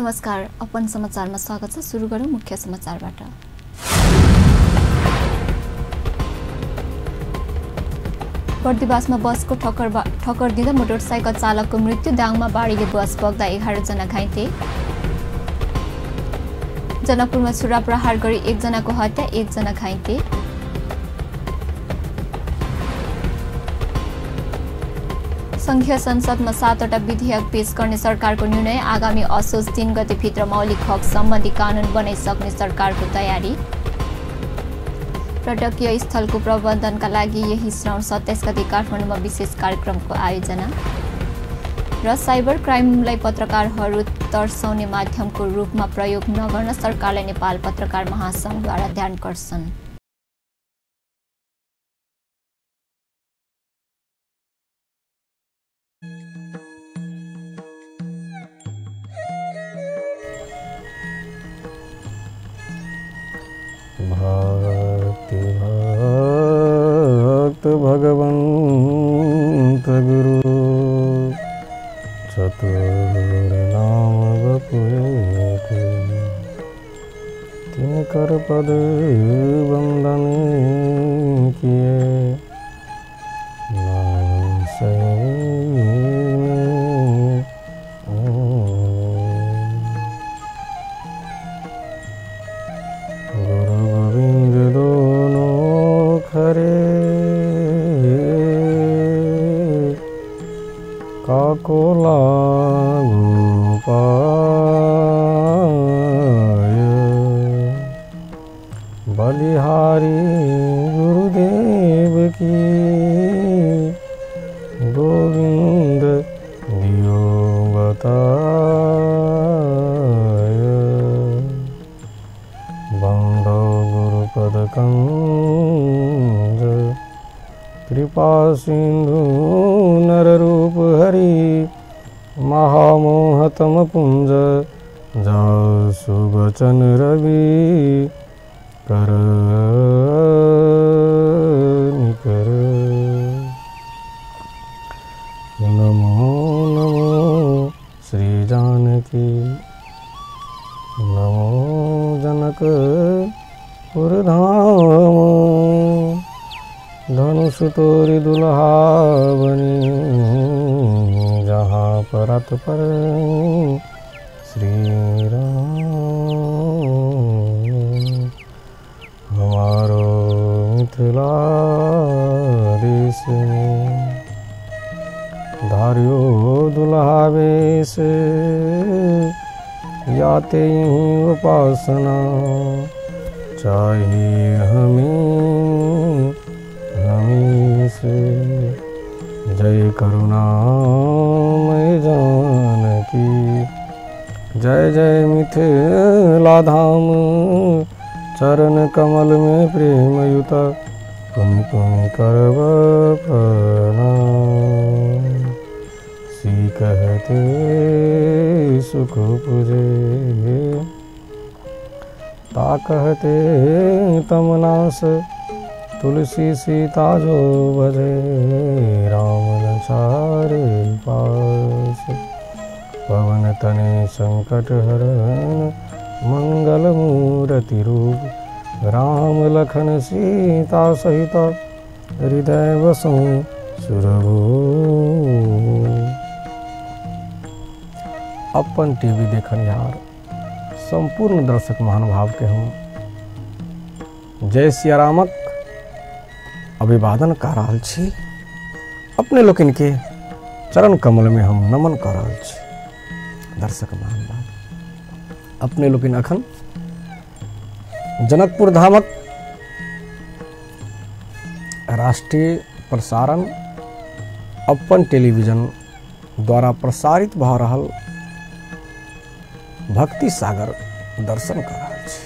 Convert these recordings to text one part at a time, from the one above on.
नमस्कार, अपन समाचारमा स्वागत छ। सुरु गरौँ मुख्य समाचारबाट। बर्दिवासमा बसको ठक्कर दिँदा मोटरसाइकल चालकको मृत्यु। दाङमा बाढीले बस बग्दा 11 जना घाइते। जनकपुरमा छुरा प्रहार गरी 1 जनाको हत्या, 1 जना घाइते। संघीय संसदमा 7 वटा विधेयक पेश गर्ने सरकारको निर्णय। आगामी असोज 3 गतेभित्र मौलिक हक सम्बन्धी कानुन बनाइसक्ने सरकारको तयारी। पर्यटकीय स्थलको प्रबन्धनका लागि यही श्रावण 27 गते काठमाडौँमा विशेष कार्यक्रमको आयोजना। र साइबर क्राइमलाई पत्रकारहरू तर्साउने माध्यमको रूपमा प्रयोग नगर्न सरकारलाई नेपाल पत्रकार महासंघद्वारा ध्यानकर्षण। भक्ति भक्त भगवंत गुरु चतुर नाम बपुए तिनकर पद वंदन किए नाम काको लागू पाय बलिहारी गुरुदेव की गोविंद दियो बताय। बंदो गुरुपद कंज कृपा सिंधु नर रूप हरि महामोहतम पुंज जासु बचन रवि कर निकर। नमो नमो श्री जानकी नमो जनक पुरधाम धनुष तोरी दुल्हा बनी जहाँ परत पर श्री राम। हमारो मिथिला देश में धारियो दुल्हा वेश याते ही उपासना चाहिए हमें से। जय करुणामय जानकी जय जय मिथिला धाम चरण कमल में प्रेम युत पुनि पुनि करब प्रणाम। सी कहते सुख पुजे ता कहते तमनास तुलसी सीता जो भजे राम लछार पास। पवन तने संकट हरण मंगल मूर्ति रूप राम लखन सीता सहित हृदय बसों सुरभू। अपन टीवी देखनिहार संपूर्ण दर्शक महानुभाव के हम जय सियारामक अभिवादन कर रहल छी। अपने लोकनि के चरण कमल में हम नमन कर रहल छी। दर्शक महानुभाव, अपने लोकनि अखन जनकपुर धामक राष्ट्रीय प्रसारण अपन टेलीविजन द्वारा प्रसारित भऽ रहल भक्ति सागर दर्शन कर रहल छी।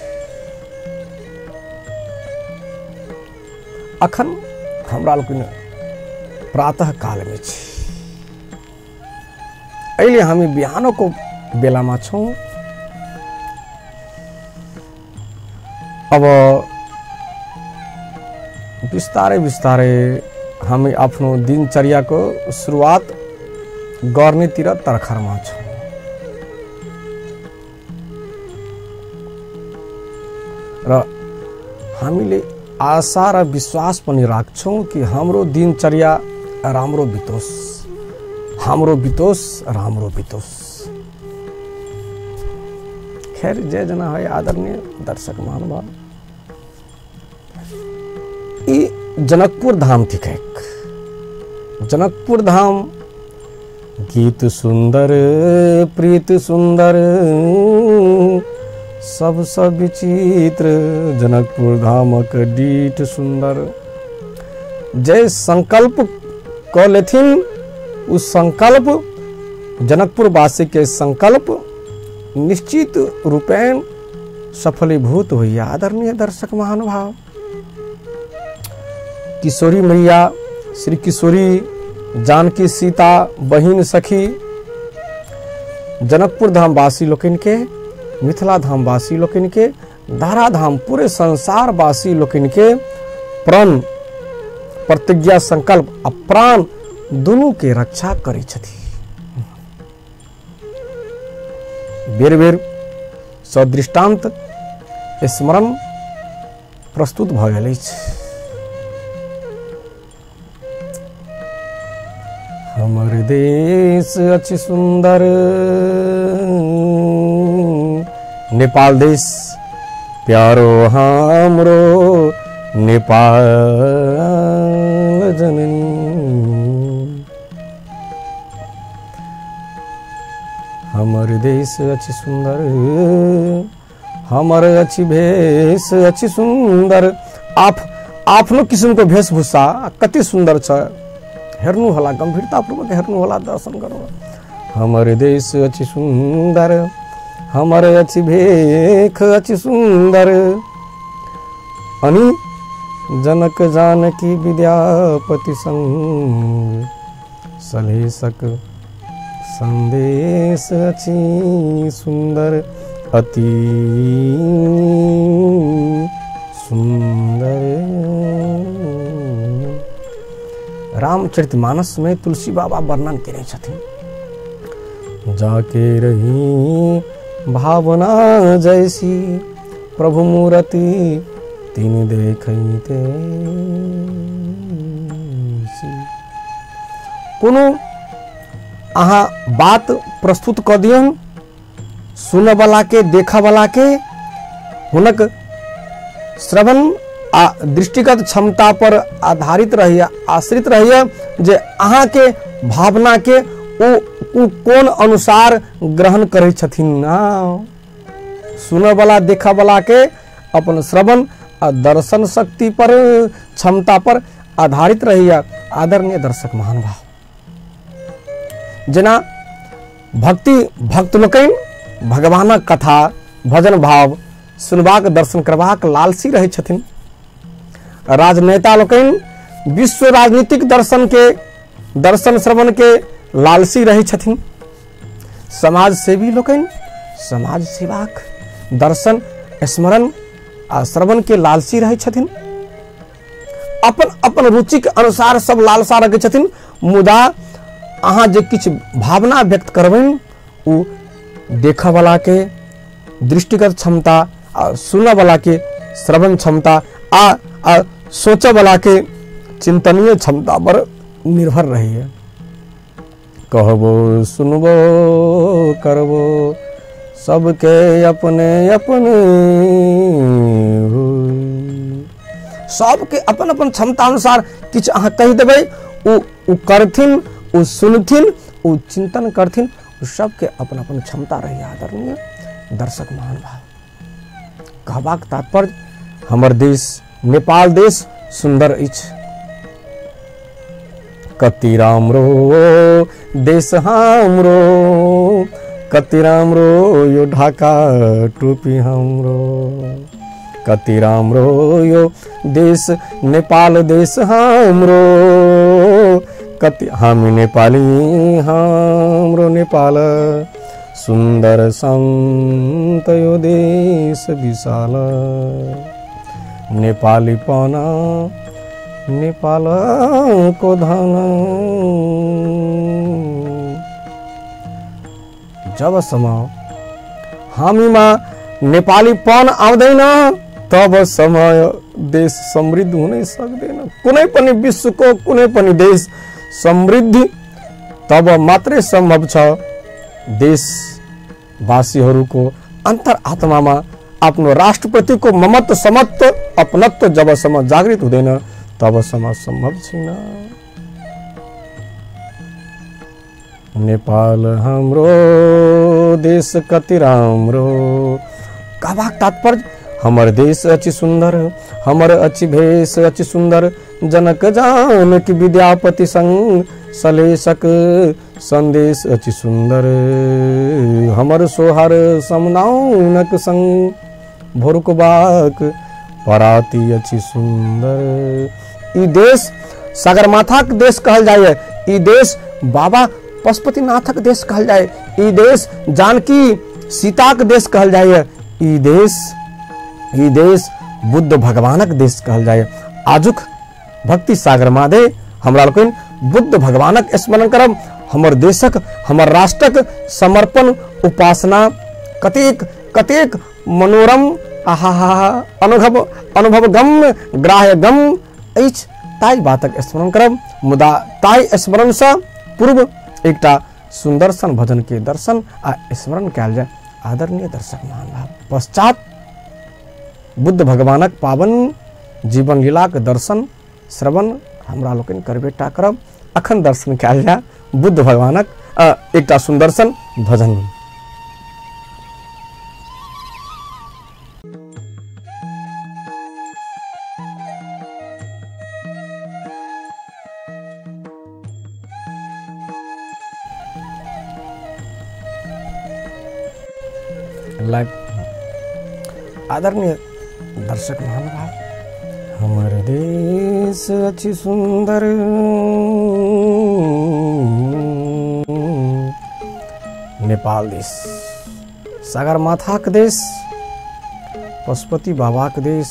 अखन हमरा लोकनि प्रातः काल में छी। अहिले हामी बिहानको बेलामा छौँ। अब बिस्तारै बिस्तारै हामी आफ्नो दिनचर्याको सुरुवात गर्नेतिर तर्खरमा छौँ। र हामीले आशा र विश्वास पनि राख्छौँ कि हाम्रो दिनचर्या राम्रो बितोस्, हाम्रो बितोस्, राम्रो बितोस्। खैर जय जना है आदरणीय दर्शक महानुभाव, ई जनकपुर धाम थिक। जनकपुर धाम गीत सुंदर प्रीत सुंदर सबसँ विचित्र जनकपुर धामक डीठ सुंदर। जे संकल्प क लेथिन उ संकल्प जनकपुरवासी के संकल्प निश्चित रूपेण सफलीभूत होइए। आदरणीय दर्शक महानुभाव, किशोरी मैया श्री किशोरी जानकी सीता बहिन सखी जनकपुर धामवासी लोकनि के, मिथिला धामवासी लोकनि के, धारा धाम पूरे संसारवासी लोकनि के प्रण प्रतिज्ञा संकल्प आ प्राण दुनू के रक्षा करै छथि। बेर बेर सदृष्टांत स्मरण प्रस्तुत भऽ गेल अछि। हमर देश अछि सुंदर नेपाल देश प्यारो हाम्रो नेपाल जननी। हमर देश अछि सुंदर हमर अछि भेष अछि सुंदर। आफ्नो किसिमको वेशभूषा कति सुंदर छ, हेर्नु होला, गम्भीरतापूर्वक हेर्नु होला, दर्शन गर्नु। हमर देश अछि सुंदर हमर अछि भेख अछि सुंदर। अनि जनक जानकी विद्यापति संग सलहेसक संदेश अछि सुंदर अति सुंदर। रामचरितमानस में तुलसी बाबा वर्णन केने छथिन, जाके रही भावना जैसी प्रभु मूर्ति तीन देखैते। कोनो अहाँ बात प्रस्तुत कऽ दियौन सुनऽवला के, देखऽवला के, हुनक श्रवण आ दृष्टिगत क्षमता पर आधारित रहैए, आश्रित रहैए जे अहाँ के भावना के ओ कोन अनुसार ग्रहण करै छथिन। ना सुनऽवला देखऽवला के अपन श्रवण आ दर्शन शक्ति पर क्षमता पर आधारित रहैए। आदरणीय दर्शक महानुभाव, जेना भक्ति भक्त लोकनि भगवानक कथा भजन भाव सुनबाक दर्शन करबाक लालसी रहै छथिन, राजनेता लोकनि विश्व राजनीतिक दर्शन के दर्शन श्रवण के लालसी रहै छथिन, समाज सेवी लोकनि समाज सेवाक दर्शन स्मरण आ श्रवण के लालसी रहै छथिन। अपन अपन रुचिक अनुसार सब लालसा रखै छथिन, मुदा अहाँ जे किछु भावना व्यक्त करबनि ओ देखऽवला के दृष्टिगत क्षमता आ सुनऽवला के श्रवण क्षमता आ सोचऽवला के चिंतनीय क्षमता पर निर्भर रहैए। कहबो सुनबो करबो सबके अपने अपने, सबके अपन अपन क्षमता अनुसार किछु अहाँ कहि देबै ओ करथिन, ओ सुनथिन, ओ चिंतन करथिन, ओ सबके अपन अपन क्षमता रहैए। आदरणीय दर्शक महानुभाव, कहबाक तात्पर्य हमर देश नेपाल देश सुंदर अछि। कति राम्रो देश हाम्रो, कति राम्रो यो ढाका टोपी हाम्रो, कति राम्रो यो देश नेपाल देश हाम्रो, कति हामी नेपाली हाम्रो नेपाल सुन्दर शान्त यो देश विशाल, नेपालीपन नेपालको धन। जबसम्म हामीमा नेपालीपन आउँदैन तब समय देश समृद्ध हुनै सक्दैन। कुनै पनि विश्वको कुनै पनि देश समृद्धि तब मात्रै सम्भव छ देशवासीहरूको अन्तरात्मामा आफ्नो राष्ट्रप्रतिको ममत्व, समत्व, अपनत्व जबसम्म जागृत हुँदैन तबसम्म सम्भव छैन। नेपाल हाम्रो देश कति राम्रो। कहबाक तात्पर्य हमर देश अछि सुंदर, हमर अछि भेष अछि सुंदर, जनक जानकी विद्यापति संग सलेशक संदेश अछि सुंदर, हमर सोहर समदाउनक संग भोरुकबाक पराती अछि सुंदर। ई देश सागरमाथाक देश कहल जाए, ई देश बाबा पशुपतिनाथक देश कहल जाए, ई देश जानकी सीताक देश कहल जाए, ई देश बुद्ध भगवानक देश कहल जाए। आजुक भक्ति सागर मादे हमरा लोकनि बुद्ध भगवानक स्मरण करब। हमर देशक, हमर राष्ट्रक समर्पण उपासना कतेक कतेक मनोरम, आहा अनुभव अनुभवगम्य ग्राह्यगम्य अछि, ताहि बातक स्मरण करब। मुदा ताहि स्मरणसँ पूर्व एकटा सुंदर सन भजन के दर्शन आ स्मरण कयल जाय। आदरणीय दर्शक महानुभाव, पश्चात बुद्ध भगवानक पावन जीवन लीलाक दर्शन श्रवण हमरा लोकनि करबे टा करब। अखन दर्शन कयल जाय बुद्ध भगवानक एकटा सुंदर सन भजन। आदरणीय दर्शक महानुभाव, हमर देश अछि सुंदर, नेपाल देश, सागरमाथाक देश, पशुपति बाबाक देश,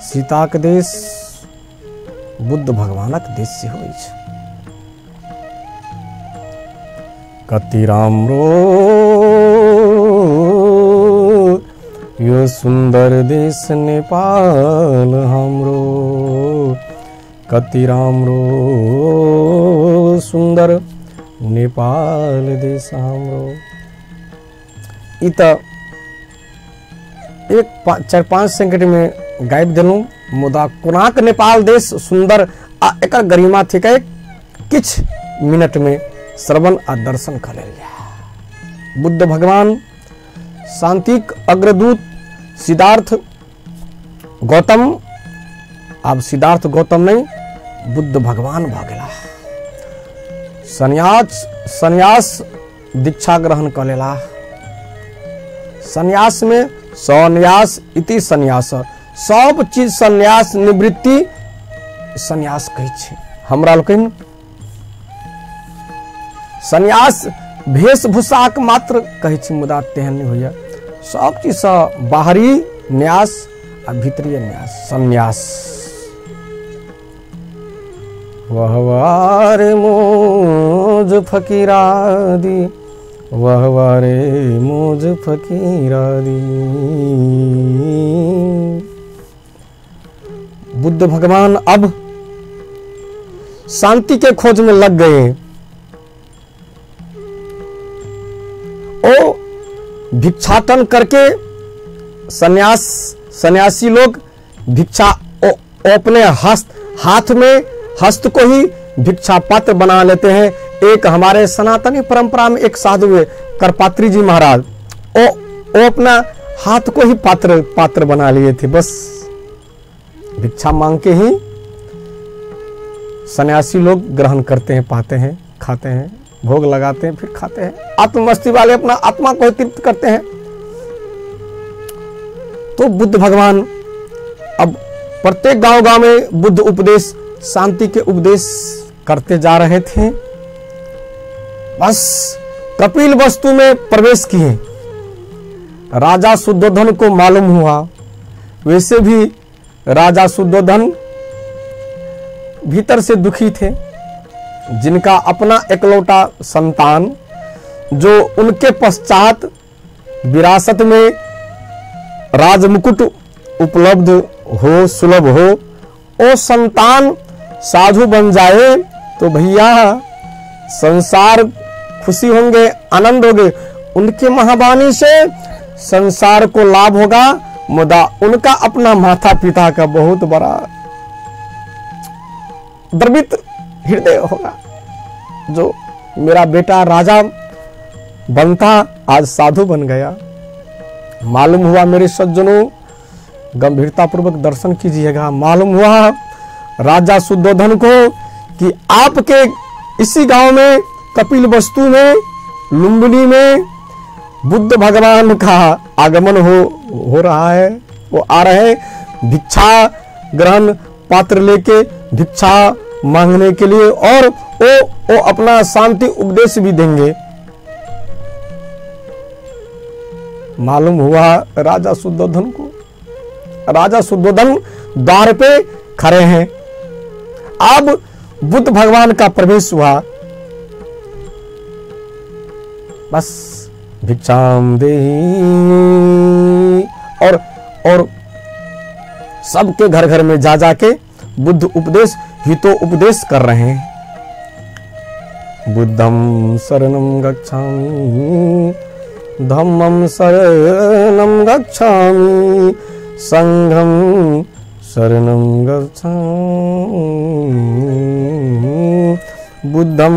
सीताक देश, बुद्ध भगवानक देश सेहो अछि। कति राम्रो यो सुंदर देश नेपाल हाम्रो, कति राम्रो सुंदर नेपाल देश हाम्रो। ई त एक 4-5 सेकेंड में गाबि देलहुँ, मुदा कोनाक नेपाल देश सुंदर आ एकर गरिमा थिकै किछु मिनट में श्रवण आ दर्शन कऽ लेल जाय। बुद्ध भगवान शांतिक अग्रदूत सिद्धार्थ गौतम, आब सिद्धार्थ गौतम नहीं, बुद्ध भगवान भऽ गेलाह। संन्यास दीक्षा ग्रहण कऽ लेलाह। संन्यास में संन्यास इति संन्यास, सब चीज संन्यास निवृत्ति संन्यास कहै छै। हमरा लोकनि संन्यास वेशभूषाक मात्र कहै छी, मुदा तेहन नहि होइए। सब चीजसँ बाहरी न्यास आ भीतरी न्यास संन्यास। वह रे मोज फकीरा दी, वह रे मोज फकीरा दी। बुद्ध भगवान अब शांति के खोज में लग गए। ओ भिक्षाटन करके सन्यासी लोग भिक्षा अपने हाथ में हस्त को ही भिक्षा पात्र बना लेते हैं। एक हमारे सनातनी परंपरा में एक साधु है करपात्री जी महाराज, ओ अपना हाथ को ही पात्र बना लिए थे। बस भिक्षा मांग के ही सन्यासी लोग ग्रहण करते हैं, पाते हैं, खाते हैं, भोग लगाते हैं, फिर खाते हैं। आत्ममस्ती वाले अपना आत्मा को तृप्त करते हैं। तो बुद्ध भगवान अब प्रत्येक गांव गांव में बुद्ध उपदेश, शांति के उपदेश करते जा रहे थे। बस कपिल वस्तु में प्रवेश किए। राजा शुद्धोधन को मालूम हुआ, वैसे भी राजा शुद्धोधन भीतर से दुखी थे, जिनका अपना एकलौता संतान जो उनके पश्चात विरासत में राजमुकुट उपलब्ध हो, सुलभ हो, वो संतान साधु बन जाए तो भैया संसार खुशी होंगे, आनंद होंगे। उनके महावाणी से संसार को लाभ होगा, मुदा उनका अपना माता पिता का बहुत बड़ा द्रवित हृदय होगा, जो मेरा बेटा राजा बनता आज साधु बन गया। मालूम हुआ मेरे सज्जनों, गंभीरता पूर्वक दर्शन कीजिएगा, मालूम हुआ राजा शुद्धोधन को कि आपके इसी गांव में कपिल वस्तु में लुम्बिनी में बुद्ध भगवान का आगमन हो रहा है। वो आ रहे हैं भिक्षा ग्रहण पात्र लेके भिक्षा मांगने के लिए, और वो अपना शांति उपदेश भी देंगे। मालूम हुआ राजा शुद्धोधन को, राजा शुद्धोधन द्वार पे खड़े हैं। अब बुद्ध भगवान का प्रवेश हुआ, बस भिक्षाम देहि, और सबके घर घर में जा जाके बुद्ध उपदेश हितो उपदेश कर रहे हैं। बुद्धम शरणं गच्छामि, धम्मं शरणं गच्छामि, संघं शरणं गच्छामि, बुद्धं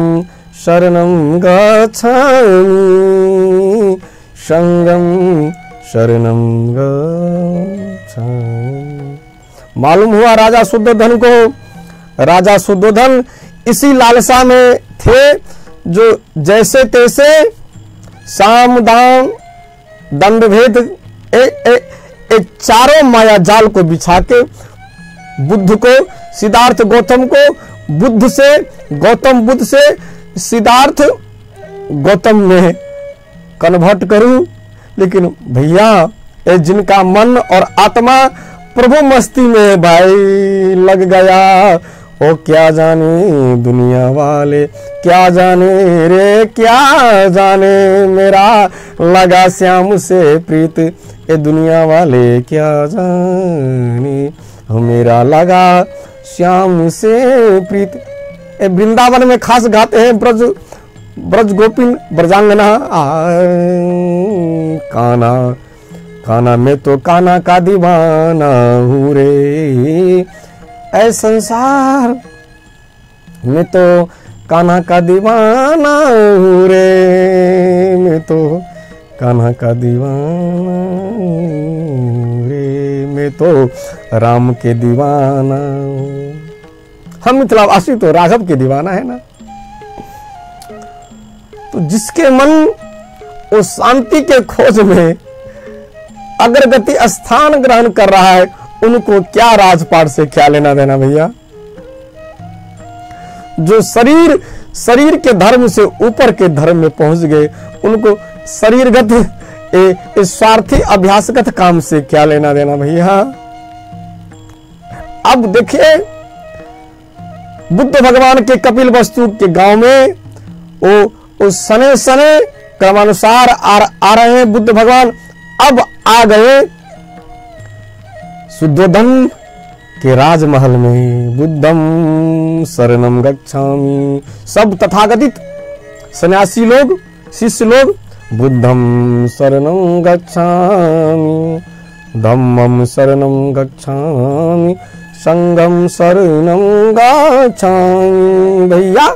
शरणं गच्छामि, संघं शरणं गच्छामि। मालूम हुआ राजा शुद्धोधन को, राजा शुद्धोधन इसी लालसा में थे जो जैसे तैसे साम दाम दंड भेद ए चारों माया जाल को बिछा के बुद्ध को, सिद्धार्थ गौतम को, बुद्ध से गौतम बुद्ध से सिद्धार्थ गौतम में कन्वर्ट करूं। लेकिन भैया ये जिनका मन और आत्मा प्रभु मस्ती में भाई लग गया, ओ क्या जाने दुनिया वाले, क्या जाने रे क्या जाने, मेरा लगा श्याम से प्रीत, ए दुनिया वाले क्या जाने, मेरा लगा श्याम से प्रीत। ए वृंदावन में खास गाते हैं ब्रज ब्रज गोपिन ब्रजांगना, काना काना मैं तो काना का दीवाना हूँ रे, ऐ संसार मैं तो कान्हा का दीवाना हूँ रे, मैं तो कान्हा का दीवाना हूँ रे, मैं तो राम के दीवाना हूँ। हम मिथिलावासी तो राघव के दीवाना है ना। तो जिसके मन वो शांति के खोज में अग्रगति स्थान ग्रहण कर रहा है, उनको क्या राजपाट से क्या लेना देना भैया। जो शरीर शरीर के धर्म से ऊपर के धर्म में पहुंच गए, उनको शरीरगत स्वार्थी अभ्यासगत काम से क्या लेना देना भैया। अब देखिए बुद्ध भगवान के कपिल वस्तु के गांव में वो सने सने क्रमानुसार आ रहे हैं बुद्ध भगवान। अब आ गए शुद्धोधन के राजमहल में। बुद्धम शरणम गच्छामि, सब तथाकथित सन्यासी लोग शिष्य लोग बुद्धम शरणम गच्छामि, धम्मम शरणम गच्छामि, संघम शरणम गच्छामि, भैया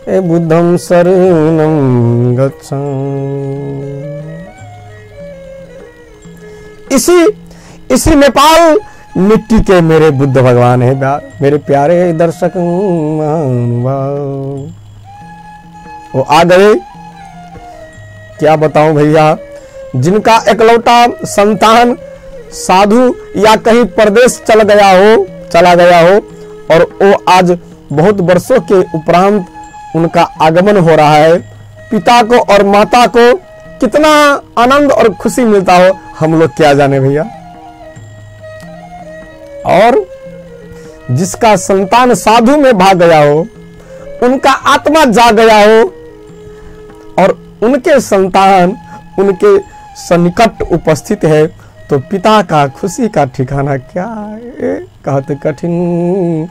ए बुद्धम शरणम गच्छामि। इसी इसी नेपाल मिट्टी के मेरे बुद्ध भगवान है मेरे प्यारे दर्शक महानुभाव। वो आ गए, क्या बताऊं भैया, जिनका एकलौता संतान साधु या कहीं परदेश चला गया हो और वो आज बहुत वर्षों के उपरांत उनका आगमन हो रहा है, पिता को और माता को कितना आनंद और खुशी मिलता हो हम लोग क्या जाने भैया। और जिसका संतान साधु में भाग गया हो, उनका आत्मा जा गया हो और उनके संतान उनके सन्निकट उपस्थित है, तो पिता का खुशी का ठिकाना क्या है। कहत कठिन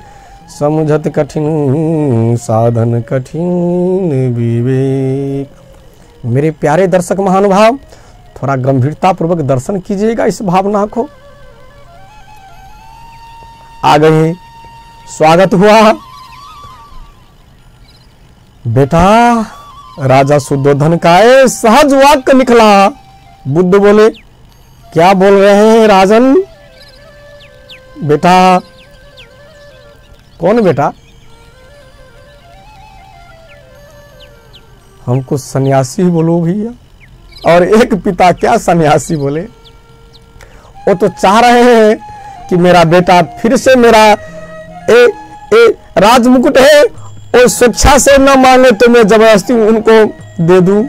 समझत कठिन साधन कठिन विवेक। मेरे प्यारे दर्शक महानुभाव, थोड़ा गंभीरता पूर्वक दर्शन कीजिएगा इस भावना को। आ गए, स्वागत हुआ बेटा। राजा शुद्धोधन का ए सहज वाक्य निकला। बुद्ध बोले, क्या बोल रहे हैं राजन? बेटा कौन बेटा? हमको सन्यासी बोलो भैया। और एक पिता क्या सन्यासी बोले? वो तो चाह रहे हैं कि मेरा बेटा फिर से मेरा ए ए राजमुकुट है, वो स्वेच्छा से न मांगे तो मैं जबरदस्ती उनको दे दूं।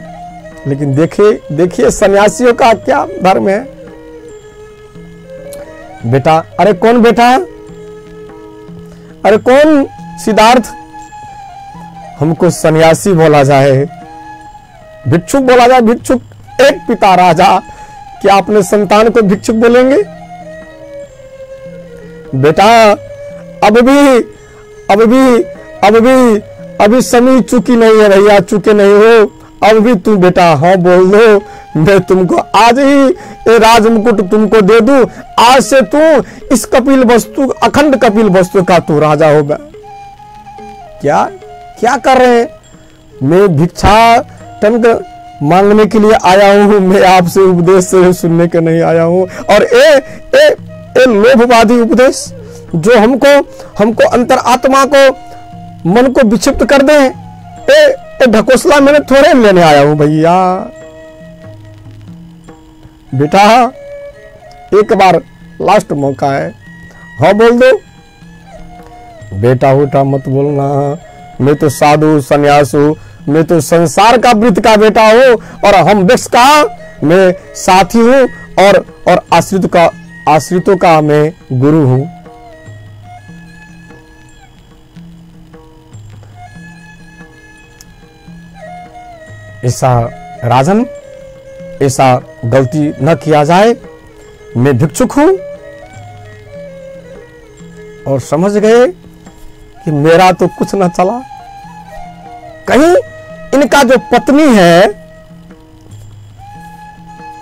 लेकिन देखिए देखिए सन्यासियों का क्या धर्म है। बेटा, अरे कौन बेटा? अरे कौन सिद्धार्थ? हमको सन्यासी बोला जाए, भिक्षुक बोला जाए, भिक्षुक। एक पिता राजा क्या अपने संतान को भिक्षुक बोलेंगे? बेटा अब भी अब भी अब भी अभी समय चुकी नहीं है भैया, चुके नहीं हो। अब भी तू बेटा हाँ बोल दो, मैं तुमको आज ही राजमुकुट तुमको दे दूं। आज से तू इस कपिल वस्तु, अखंड कपिल वस्तु का तू राजा होगा। क्या क्या कर रहे हैं? मैं भिक्षा टंक मांगने के लिए आया हूं, मैं आपसे उपदेश सुनने के नहीं आया हूं। और ए ए ए लोभवादी उपदेश जो हमको हमको अंतर आत्मा को, मन को विक्षिप्त कर दे, ए ए ढकोसला मैंने थोड़े लेने आया हूं भैया। बेटा एक बार लास्ट मौका है, हाँ बोल दो। बेटा उठा मत बोलना, मैं तो साधु सन्यास हूं, मैं तो संसार का वृत्त का बेटा हूं और हम वृक्ष का मैं साथी हूं और आश्रित का, आश्रितों का मैं गुरु हूं। ऐसा राजन, ऐसा गलती न किया जाए। मैं भिक्षुक हूं और समझ गए कि मेरा तो कुछ न चला। कहीं इनका जो पत्नी है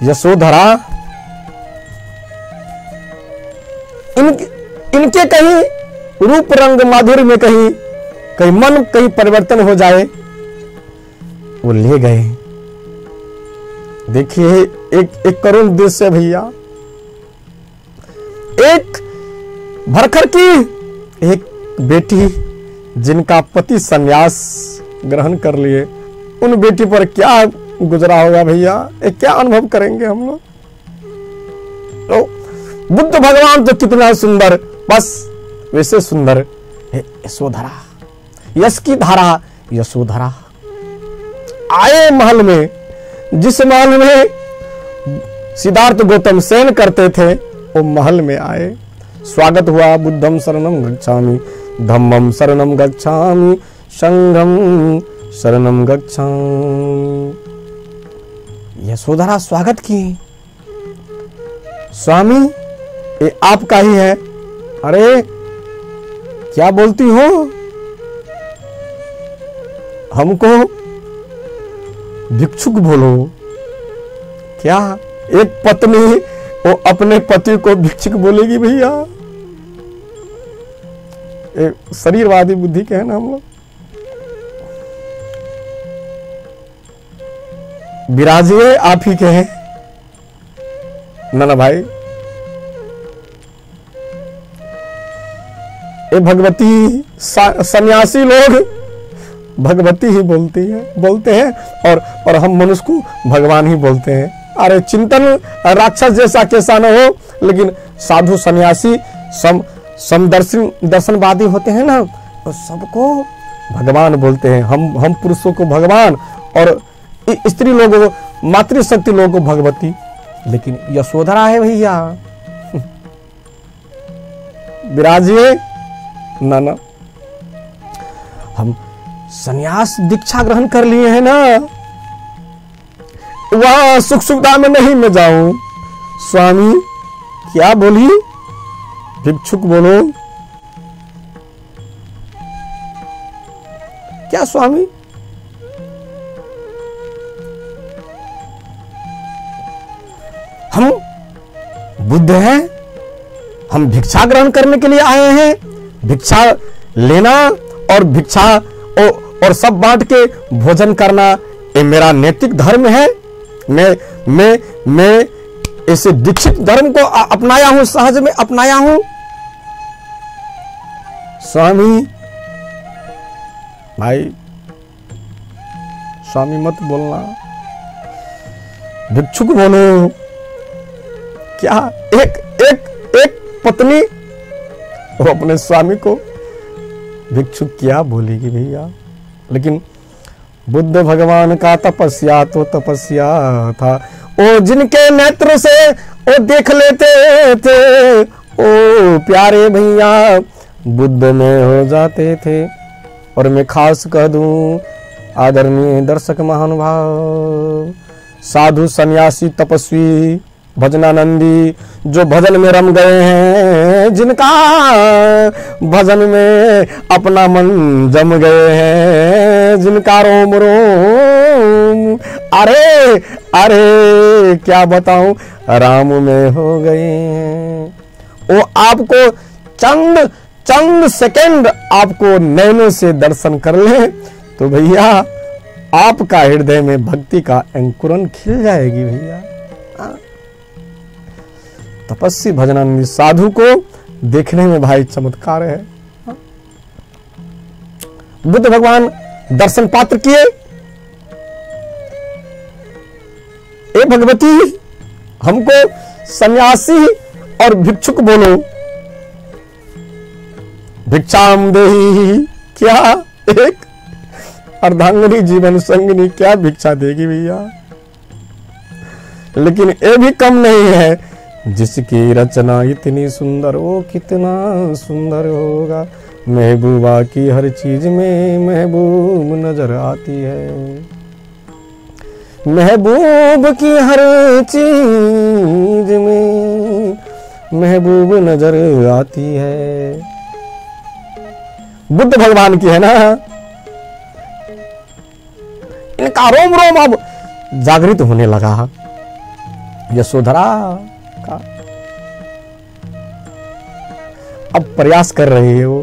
यशोधरा, इनके कहीं रूप रंग माधुर्य में कहीं कहीं मन कहीं परिवर्तन हो जाए, वो ले गए। देखिए एक एक करुण दृश्य भैया। एक भरखर की एक बेटी जिनका पति संन्यास ग्रहण कर लिए, उन बेटी पर क्या गुजरा होगा भैया, एक क्या अनुभव करेंगे हम लोग। तो बुद्ध भगवान तो कितना सुंदर, बस वैसे सुंदर यशोधरा, यश की धारा यशोधरा आए महल में, जिस महल में सिद्धार्थ गौतम शयन करते थे, वो महल में आए। स्वागत हुआ। बुद्धम शरणम गच्छामि, धम्मम शरणम गच्छामि, संघम शरणम गच्छामि। यशोधरा स्वागत किए। स्वामी ये आपका ही है। अरे क्या बोलती हो, हमको भिक्षुक बोलो क्या? एक पत्नी वो अपने पति को भिक्षुक बोलेगी भैया? एक शरीरवादी बुद्धि के हैं ना हम लोग। विराजिए आप ही के हैं ना ना भाई। ए भगवती, सन्यासी लोग भगवती ही बोलती है, बोलते हैं, और हम मनुष्य को भगवान ही बोलते हैं। अरे चिंतन राक्षस जैसा कैसा न हो, लेकिन साधु सन्यासी समदर्शन दर्शनवादी होते हैं ना, और सबको भगवान बोलते हैं। हम पुरुषों को भगवान और स्त्री लोगों को, मातृशक्ति लोगों को भगवती। लेकिन यशोधरा है भैया, विराजिए ना ना, हम संन्यास दीक्षा ग्रहण कर लिए हैं ना, वहां सुख सुविधा में नहीं मैं जाऊं। स्वामी क्या बोली? भिक्षुक बोलो। क्या स्वामी? हम बुद्ध हैं, हम भिक्षा ग्रहण करने के लिए आए हैं। भिक्षा लेना और भिक्षा और सब बांट के भोजन करना ये मेरा नैतिक धर्म है। मैं इसे दीक्षित धर्म को अपनाया हूं, सहज में अपनाया हूं। स्वामी भाई, स्वामी मत बोलना, भिक्षुक बोलो। क्या एक एक एक पत्नी वो अपने स्वामी को भिक्षुक क्या बोलेगी भैया? लेकिन बुद्ध भगवान का तपस्या तो तपस्या था। ओ जिनके नेत्र से ओ देख लेते थे, ओ प्यारे भैया बुद्ध में हो जाते थे। और मैं खास कह दूं आदरणीय दर्शक महानुभाव, साधु सन्यासी तपस्वी भजनानंदी जो भजन में रम गए हैं, जिनका भजन में अपना मन जम गए हैं, जिनका रोम रोम अरे अरे क्या बताऊं राम में हो गए हैं, वो आपको चंद चंद सेकंड आपको नैनों से दर्शन कर ले तो भैया आपका हृदय में भक्ति का अंकुरन खिल जाएगी भैया। तपस्वी भजनानंदी साधु को देखने में भाई चमत्कार है। बुद्ध भगवान दर्शन पात्र किए, ए भगवती हमको सन्यासी और भिक्षुक बोलो, भिक्षाम देही। क्या एक अर्धांगिनी जीवन संगिनी क्या भिक्षा देगी भैया? लेकिन ये भी कम नहीं है, जिसकी रचना इतनी सुंदर वो कितना सुंदर होगा। महबूबा की हर चीज में महबूब नजर आती है, महबूब की हर चीज में महबूब नजर आती है। बुद्ध भगवान की है ना, इनका रोम रोम अब जागृत होने लगा। यशोधरा का अब प्रयास कर रही है वो,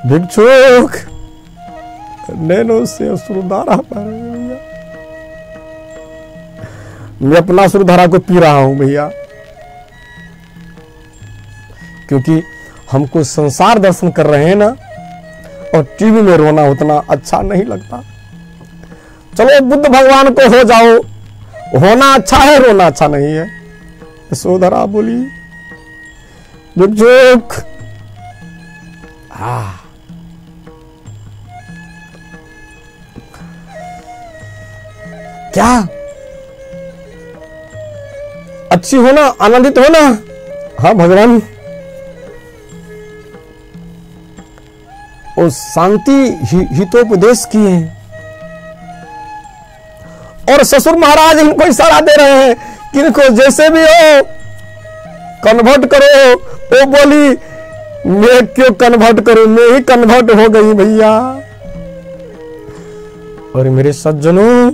भिक्षुक नैनों से अश्रुधारा पर भैया, मैं अपना अश्रुधारा को पी रहा हूं भैया, क्योंकि हमको संसार दर्शन कर रहे हैं ना, और टीवी में रोना उतना अच्छा नहीं लगता। चलो बुद्ध भगवान को हो जाओ, होना अच्छा है, रोना अच्छा नहीं है। यशोधरा बोली भिक्षुक क्या अच्छी हो ना, आनंदित हो ना? हाँ भगवान। और शांति हितोपदेश किए, और ससुर महाराज इनको इशारा दे रहे हैं कि इनको जैसे भी हो कन्वर्ट करो। वो बोली मैं क्यों कन्वर्ट करूं, मैं ही कन्वर्ट हो गई भैया। और मेरे सज्जनों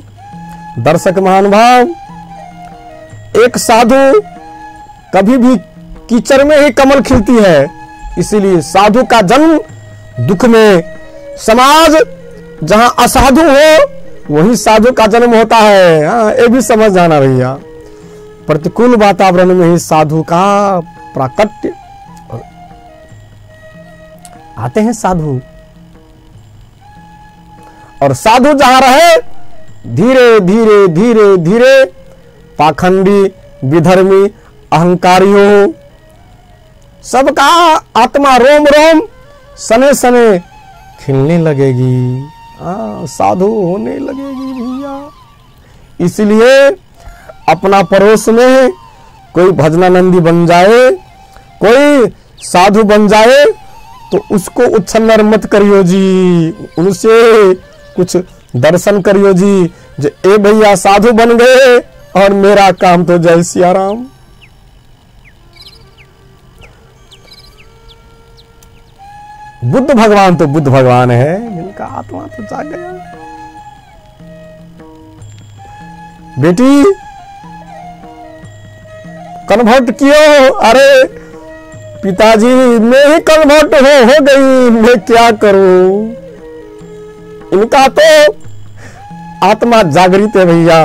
दर्शक महानुभाव, एक साधु कभी भी कीचड़ में ही कमल खिलती है, इसीलिए साधु का जन्म दुख में, समाज जहां असाधु हो वही साधु का जन्म होता है। हाँ, ये भी समझ जाना भैया, प्रतिकूल वातावरण में ही साधु का प्राकट्य आते हैं साधु। और साधु जहां रहे धीरे धीरे धीरे धीरे पाखंडी विधर्मी अहंकारियों सबका आत्मा रोम रोम सने सने खिलने लगेगी, साधु होने लगेगी भैया। इसलिए अपना पड़ोस में कोई भजनानंदी बन जाए, कोई साधु बन जाए तो उसको उच्छन्नर मत करियो जी, उनसे कुछ दर्शन करियो जी। जो ए भैया साधु बन गए और मेरा काम तो जय सिया राम। बुद्ध भगवान तो बुद्ध भगवान है, जिनका आत्मा तो जाग गया। बेटी कन्वर्ट कियो, अरे पिताजी मैं ही कन्वर्ट हो गई, मैं क्या करूं। इनका तो आत्मा जागृत है भैया,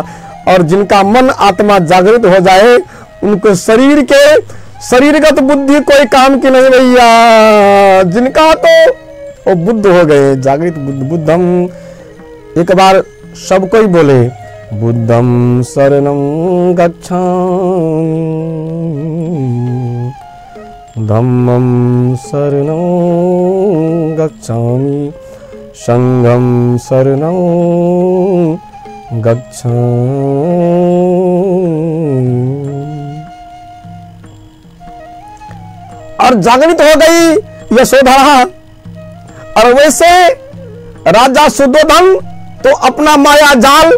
और जिनका मन आत्मा जागृत हो जाए उनको शरीर के शरीरगत बुद्धि कोई काम की नहीं भैया। जिनका तो वो बुद्ध हो गए, जागृत बुद्ध। बुद्धम एक बार सब कोई बोले, बुद्धम शरणं गच्छामि, धम्मं शरणं गच्छामि, संघं शरणं गच्छामि। और जागृत हो गई यशोधरा। और वैसे राजा सुद्धोधन तो अपना माया जाल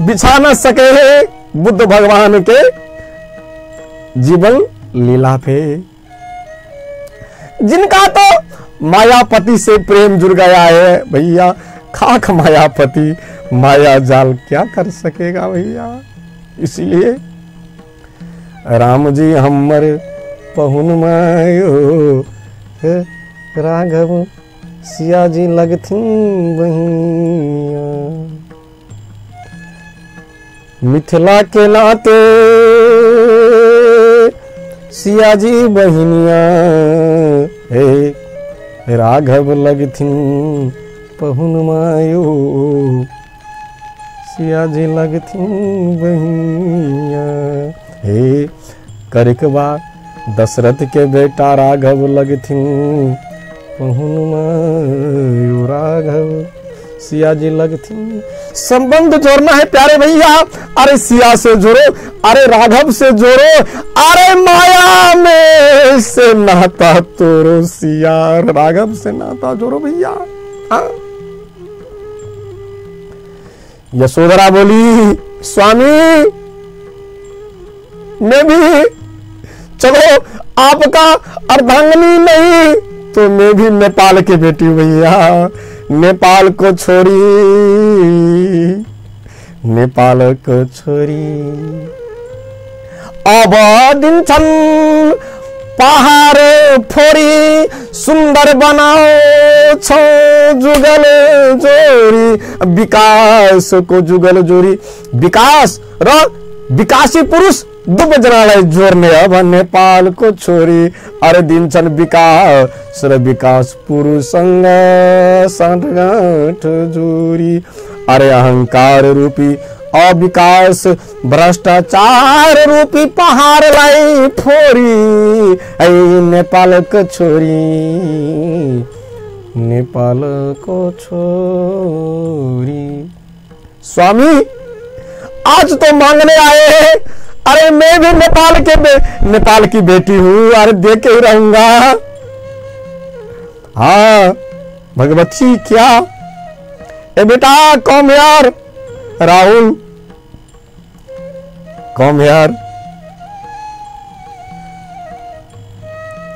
बिछा न सके है बुद्ध भगवान के जीवन लीला पे। जिनका तो मायापति से प्रेम जुड़ गया है भैया, खाक मायापति माया जाल क्या कर सकेगा भैया। इसलिए राम जी हमर पहुन मायो, राघव सिया जी लगथिन बहिया। मिथिला के नाते सिया जी बहिनिया, हे राघव लगथिन पहुन मायो, सिया जी लगथिन बहिनिया। हे करकबा दशरथ के बेटा राघव लगथिन पहुन मायो, राघव सिया जी लगथिन। संबंध जोड़ना है प्यारे भैया, अरे सिया से जोड़ो, अरे राघव से जोड़ो, अरे माया में से नाता तोड़ो, सिया राघव से नाता जोड़ो भैया। हाँ। यशोधरा बोली, स्वामी मैं भी चलो आपका अर्धांगिनी नहीं तो मैं भी नेपाल की बेटी भैया, नेपाल को छोड़ी, नेपाल को छोड़ी। अब दिन छन् पहाड़ फोड़ी, सुंदर बनाओ छो जुगल जोड़ी। विकास को जुगल जोड़ी, विकास र विकासी पुरुष दुबजनालाई जोड्ने अब नेपाल को छोरी। अरे दिन छन् विकास र विकास पुरुषसँग साँठगाँठ जोरी। अरे अहंकार रूपी अविकास भ्रष्टाचार रूपी पहाड़लाई फोरी, ऐ नेपाल को छोरी, नेपाल को छोरी। स्वामी आज तो मांगने आए हैं, अरे मैं भी नेपाल के नेपाल की बेटी हूं, अरे दे के ही रहूंगा। हाँ भगवती क्या, ए बेटा कम यार, राहुल कम यार,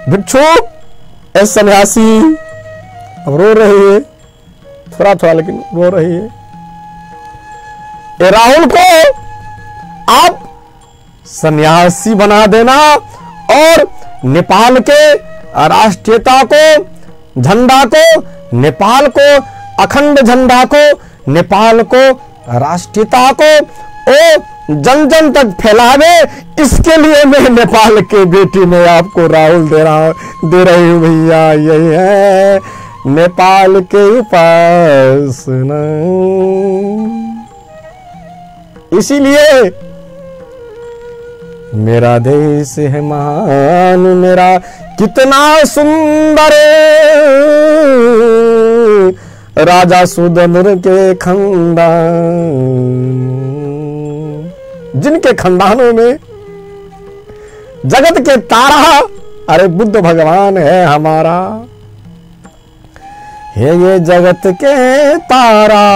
भिक्षु ए सन्यासी, अब रो रही है थोड़ा थोड़ा लेकिन रो रही है। ए राहुल को आप सन्यासी बना देना और नेपाल के राष्ट्रीयता को, झंडा को, नेपाल को अखंड झंडा को, नेपाल को राष्ट्रीयता को ओ जन जन तक फैलावे, इसके लिए मैं नेपाल के बेटी में आपको राहुल दे रही हूं भैया। यही है नेपाल के उपासना। इसीलिए मेरा देश है महान, मेरा कितना सुंदर राजा सुदंर के खानदान, जिनके खानदानों में जगत के तारा अरे बुद्ध भगवान है हमारा। है ये जगत के तारा,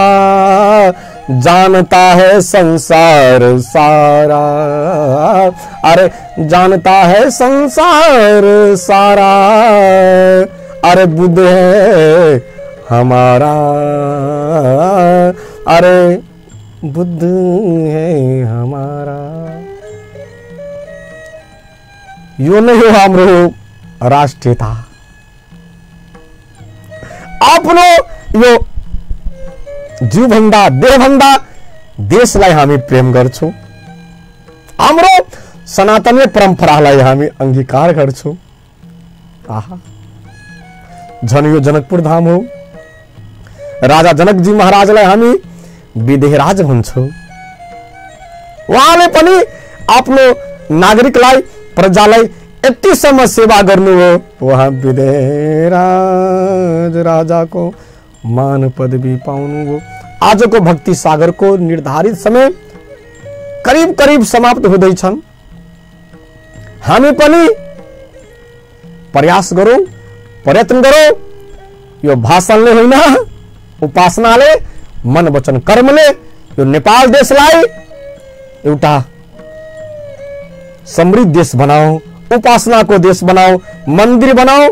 जानता है संसार सारा, अरे जानता है संसार सारा। अरे बुद्ध है हमारा, अरे बुद्ध है हमारा। यो नै हो हाम्रो राष्ट्रियता। आफ्नो यो जीवभन्दा देहभन्दा देशलाई हामी प्रेम गर्छौँ, हाम्रो सनातनीय परम्परालाई हामी अङ्गीकार गर्छौँ। आहा, झन् यो जनकपुर धाम हो। राजा जनकजी महाराजलाई हामी विदेहराज भन्छौँ। उहाँले पनि आफ्नो नागरिकलाई प्रजालाई यतिसम्म सेवा गर्नु हो, उहाँ विदेहराज राजाको मान पदवी पाउनु हो। आजको भक्ति सागरको निर्धारित समय करिब करिब समाप्त हुँदैछन्। हामी पनि प्रयास गरौँ, प्रयत्न गरौँ। यो भाषणले होइन, उपासनाले, मन वचन कर्मले यो नेपाल देशलाई एउटा समृद्ध देश बनाऊ, उपासनाको देश बनाऊ, मन्दिर बनाऊ।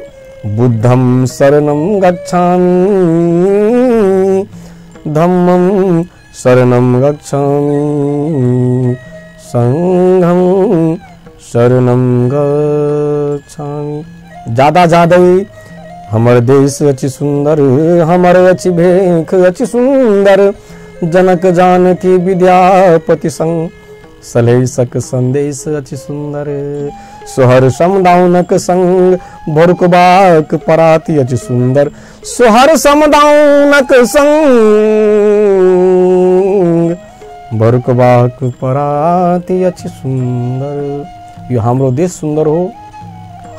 बुद्धं शरणं गच्छामि, धम्मं शरणं गच्छामि, संघं शरणं गच्छामि। जादा जादै हमर देश अछि सुंदर, हमर अछि भेख अछि सुंदर, जनक जानकी विद्यापति संग सलेसक संदेश अछि सुंदर, सोहर समदाउनक संग भोरकबाक पराती अछि सुंदर, सोहर समदाउनक संग भोरकबाक पराती अछि सुंदर। यो हाम्रो देश सुंदर हो,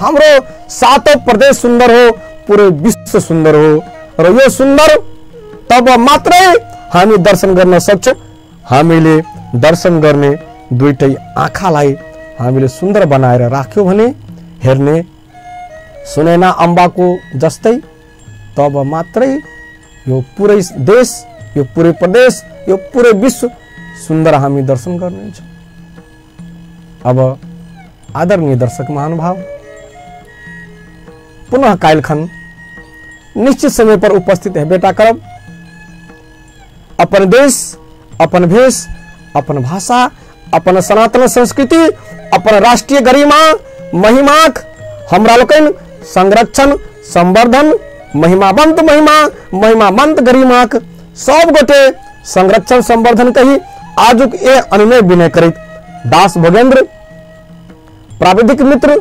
हाम्रो सातौं प्रदेश सुंदर हो, पुरै विश्व सुंदर हो। र यो सुंदर तब मात्रै हामी दर्शन गर्न सक्छौँ। हामीले दर्शन गर्ने दुईटै आँखालाई हामीले सुन्दर बनाएर राख्यो भने हेर्ने सुनैना अम्बाको जस्तै, तब मात्रै यो पुरै देश, यो पुरै प्रदेश, यो पुरै विश्व सुन्दर हामी दर्शन गर्नेछौँ। अब आदरणीय दर्शक महानुभाव, पुनः काल्हिखन निश्चित समय पर उपस्थित हेबेटा करब। अपन देश, अपन भेष, अपन भाषा, अपन सनातन संस्कृति, अपन राष्ट्रीय गरिमा महिमाक हमरा लोकनि संरक्षण संवर्धन, महिमावंत महिमा, महिमावंत गरिमाक सब गोटे संरक्षण संवर्धन कही आजुक ए अनुनय विनय करैत दास भोगेंद्र प्राविधिक मित्र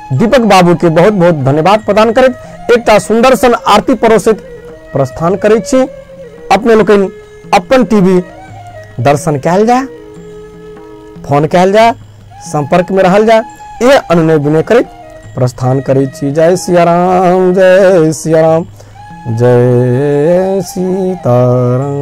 दीपक बाबू के बहुत बहुत धन्यवाद प्रदान करैत एकटा सुंदर सन आरती परोसैत प्रस्थान करैत छी। अपने लोकनि अपन टीवी दर्शन कयल जाय, फोन कयल जाय, संपर्क में रहल जाय, ये अनुनय विनय करैत प्रस्थान करैत छी। जय सियाराम, जय सियाराम, जय सीताराम।